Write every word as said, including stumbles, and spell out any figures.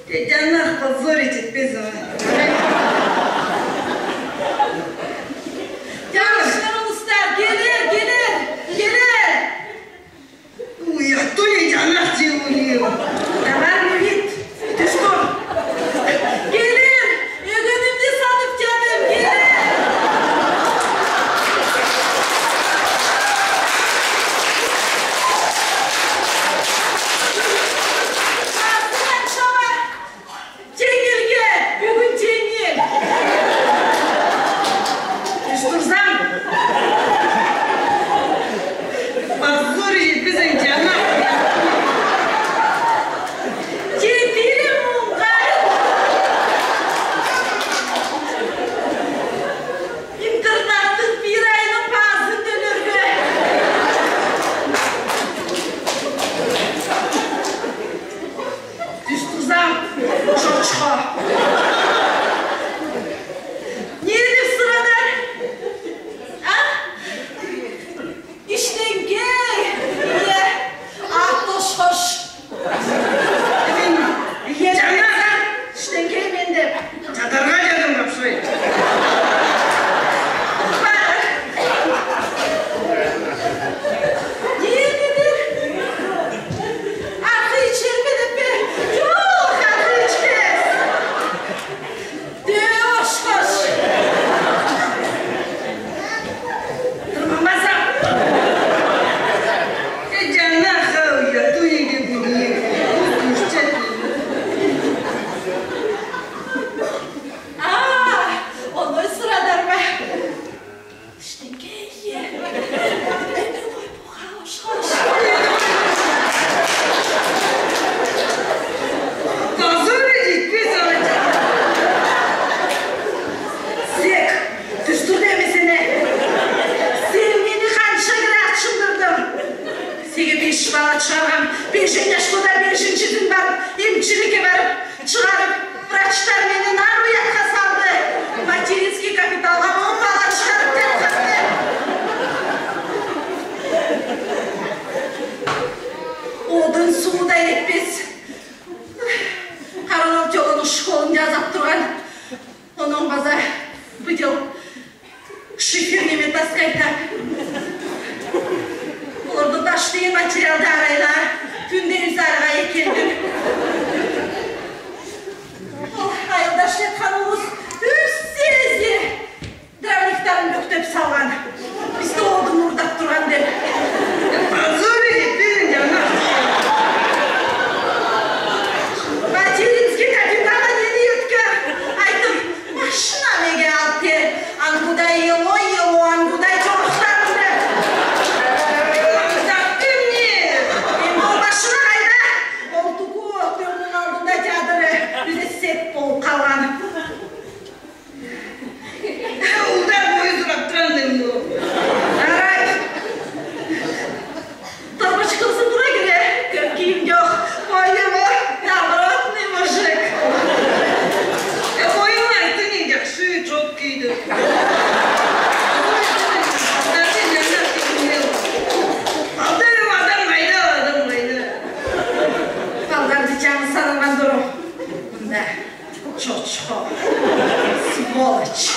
Э, җанах, позорить этпезем. Җанах, шерулстар, келер, келер, келер. Уй, а то не җанах, җиңули. Давай, вид, ты что? Келер, эгенимди сатып җадым, келер. Җеңилге, бүгүн җеңил. Иш турзам. Позорить этпезем, җанах. Җетире муңга. Интернаттың бир айының пазын төлерге. Иш турзам, чочха. Не деп сорадар? А? Иштен кел, е, ат ошкаш. Е, җанах, иштен кел мен деп. Чадарға җадым, апшай. Бар. Не, не, не? Арка ичерме деп пе? Йоқ, арка ичпес. Түү, ошкаш. Тырманмазам. Э, җанах, ау, я, туйги буйги. А, оной сорадар ма? Иштен кел, е. Эндер ой, буға ошкаш. Позорить этпезем. Сек, тӱс тур демесене. Сен мени ханша кере атшындырдың. Сеге беш бала чыгарғам. Бежен яшта да беженшизин барып, эмчиликке барып, чыгарып, врачтар мени нар уятха салды. Материнский капиталға он бала чыгарып деп хатты. Одын суу да етпес. Харалар тёланы школын язап турған. Онан база быйыл шифер неме таскайта. Оларды таштыйын материалды арайла, түнде үй зарыға экелдім. Ол айылда иштеткен улус үссе-үссе дровниктарын бөктеп салған. Бизди одын урдап турған деп. Позорить этпезем, ана. Материнский капиталға не ниетке айтып, машина меге алып кел. Ангудай йыло, йыло, ангудай чорыхтарымды. Аңсаттым не? Энди ол машина қайда? Ол туку тӧлнің алдында ядыры, үзе сет болып қалған. Улда бойы сурап турам дем ол. Арай. Торбочкасы тура келе, киим йоқ. Ой, йоқ, добротный мужик. Э, бойын айтты не, яхшы, чоткийди. Балдар, адам қайда, адам қайда? Балдарды җаны сағынған дурым. Мында. Чочхо. Сволочь.